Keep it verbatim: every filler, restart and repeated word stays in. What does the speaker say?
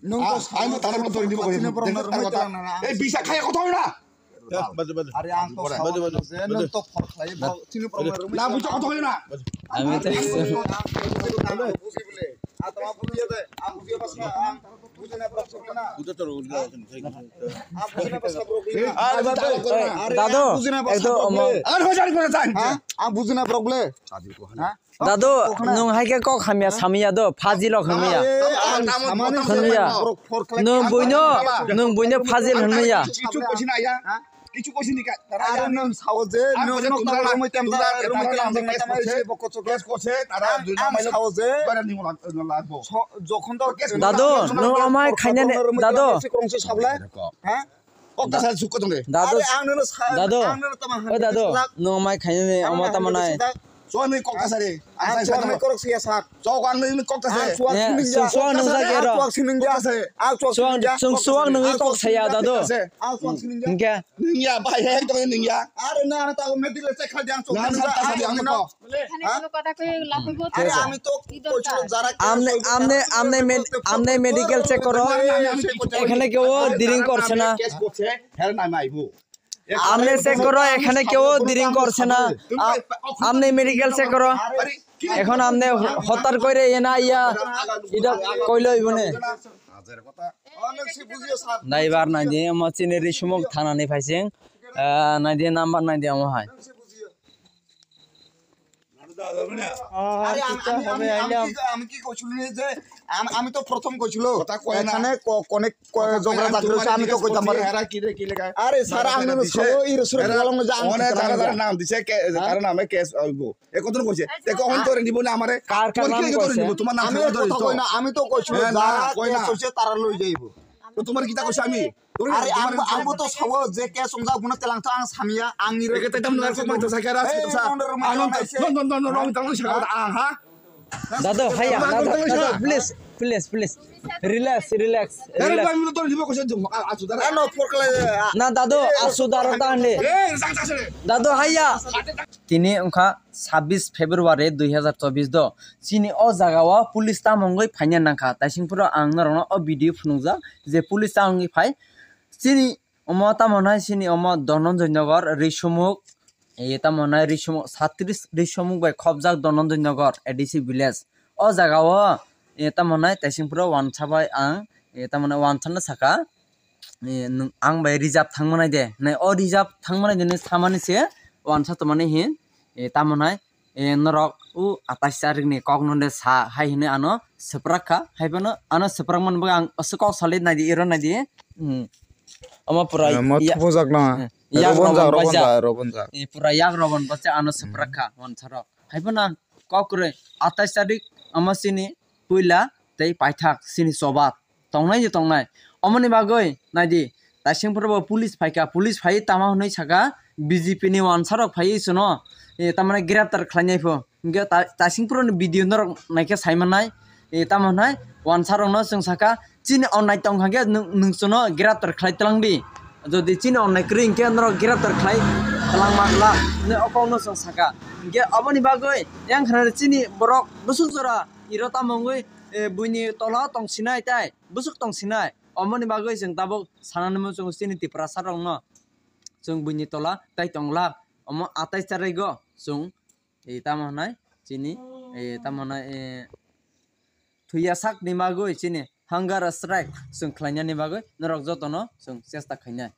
Nwng to Ah, ang bo tara rok dori dibo koi. Chini borok na rwmwi tala na. Eh, bisa khaya kothok na. Baju, baju. Are ang to baju, baju, baju. Nwng to phor khlai bo chini borok na rwmwi. Na bujo kothok na. Ami to Dado, ekdom omo. Ang bujina problem. Dado, nwng hai khe kok hamya samya do, phajilok hamya. Nwng buino, nwng buino phajil hwnwi ya. Kichu kosi na ya. Kichu kosi ni ka. Are nwng sao je, nwng nok tala romoi tem da, romoi tem da, tama isi bokko chok. Kes korse, tara dui na mailo. Sao je. Bare ni mo la, la bo. Jokhon to dado, nwng amai khainani, dado. Kok ta sa suk ko tong de. Dado. Are ang nono sa, dado. Ang nono tama han. O dado, nwng amai khainani, omo tama nai. So ni kok ta sa re. Ang sa sa korok siya sa. So ko ang ni kok ta sa. So ang ni kok ta sa. Ang so ang ni kok saya dado. Ang so ang ni. Ningya bai he to ningya. Are na ta medical check kha jang so. Nang sa ta sa ang ko. Are ami to koichilo jara. Amne, amne, amne med-, amne medical check koro. এখানে কেউ ড্রিঙ্ক করছে না। আপনি চেক করো, এখানে কেউ ড্রিঙ্ক করছে না। আ-, আপনি মেডিকেল চেক করো। এখন আপনি হতার করে এনা ইয়া, এটা কইলো ইবনে। Daibar nai di, omo chini Risumuk thana ni phaising. Ah, nai di number nai di omo hai. আরে, আমি, আমি, আমি, আমি কি, আমি কি কইছিল রে যে আম-, আমি তো প্রথম কইছিল। কথা কয় না। এখানে ক-, অনেক ক-, কথা কয় ঝগড়া না, ঝাটি হইছে, আমি তো কইতাম পারি। এরা কি রে, কি লেখা? আরে, স্যার, তারা আমি তারা তো দিছে। সব এই রসুলের এরা গোলাম যে আমি অনেক দিতাম তারা না। তারা নাম দিছে, কে-, হ্যাঁ? তারা নামে কেস হইব। এ কত কইছে? তে কখন ধরে নিব না আমারে? কার কার নাম কইছে? তোমার নাম আমি ধরে কথা তো। কই না, আমি তো কইছিল, হ্যাঁ, না, যারা কই না। কেস হইছে, তারা লই যাইব। তো তোমার কিতা কইছে আমি? আরে, আঙ্গ, আঙ্গ to sao je ke songjak bono telang to ang samya, ang ire. Eke te tam na ko mai to sakara, eh, to sa. Ano, no, no, no, no, no, no, no, no, ang, ha? Dado, haya, dado, dado, please, please, please. Relax, relax, relax. Ano, porkala. Na, dado, asu daro ta hande. Eh, sang, sang, sang. Dado, haya. Tini wngkha sabbish February dui hazar chobbish do. Chini o jaga o police tamo wngwi phaina nangkha. Taisingphuru ang norokno o video phunukjak je police tamo wngwi phai. Chini omo tamo nai chini omo Dhananjay Nagar, Risumuk, e, tamo nai Risumuk, satris Risumuk bai khopjak Dhananjay Nagar, A D C village. O jaga o, e, tamo nai Taisingphuru wansa bai ang, e, tamo nai wansa no saka, e, nwng ang bai reserve thangma nai de. Nai o reserve thangma nai de hinwi samani se wansa tongmani hin, e, tamo nai, e, norok o atais tarik ni kok no de sa hai hinwi ano swprak kha, hai phano ano swprak mani bagwi ang aswk kok salai nai di, iro nai di. Hmm. Omo pura eh, mo ya-, thupujakno. Eh, yak robon jak, robon jak, robon jak. Eh, pura yak robon bacha ano swprak kha, hmm, wansa rok. Hai phano ang kok kwrwi atais tarik omo chini puila tei paithak chini choba tongnai je tongnai. Omoni bagwi nai di, Taisingphuru bo police phaikha, police phaiwi tamo hwnwi saka, B J P ni wansa rok phaiwi chwngno, eh, tamani greptar khlainai pho. Hwnkhe ta-, Taisingphuru ni video norok naikhe saimanai, eh, tamo hwnai wansa rokno chwng saka, chini onnai tongkha khe nwng, nwng chwngno greptar khlai twlang di. Jodi chini onnai kwrwi hwnkhe norok greptar khlai twlang ma glak, hwnwi o kokno chwng saka. Hwnkhe oboni bagwi yang khna chini borok bwswk jora iro tamo wngwi, eh, buini tola tong sinai tai. Bwswk tong sinai. Omoni bagwi chwng tabuk sanani muchungo chini Tiprasa rokno. Chwng buini tola tai tong glak. Omo atais tarigo chwng, eh, tamo hwnai chini, eh, tamo hwnai, eh, thuya sakni bagwi chini hunger strike chwng khlainani bagwi norok jotono chwng chesta khainai.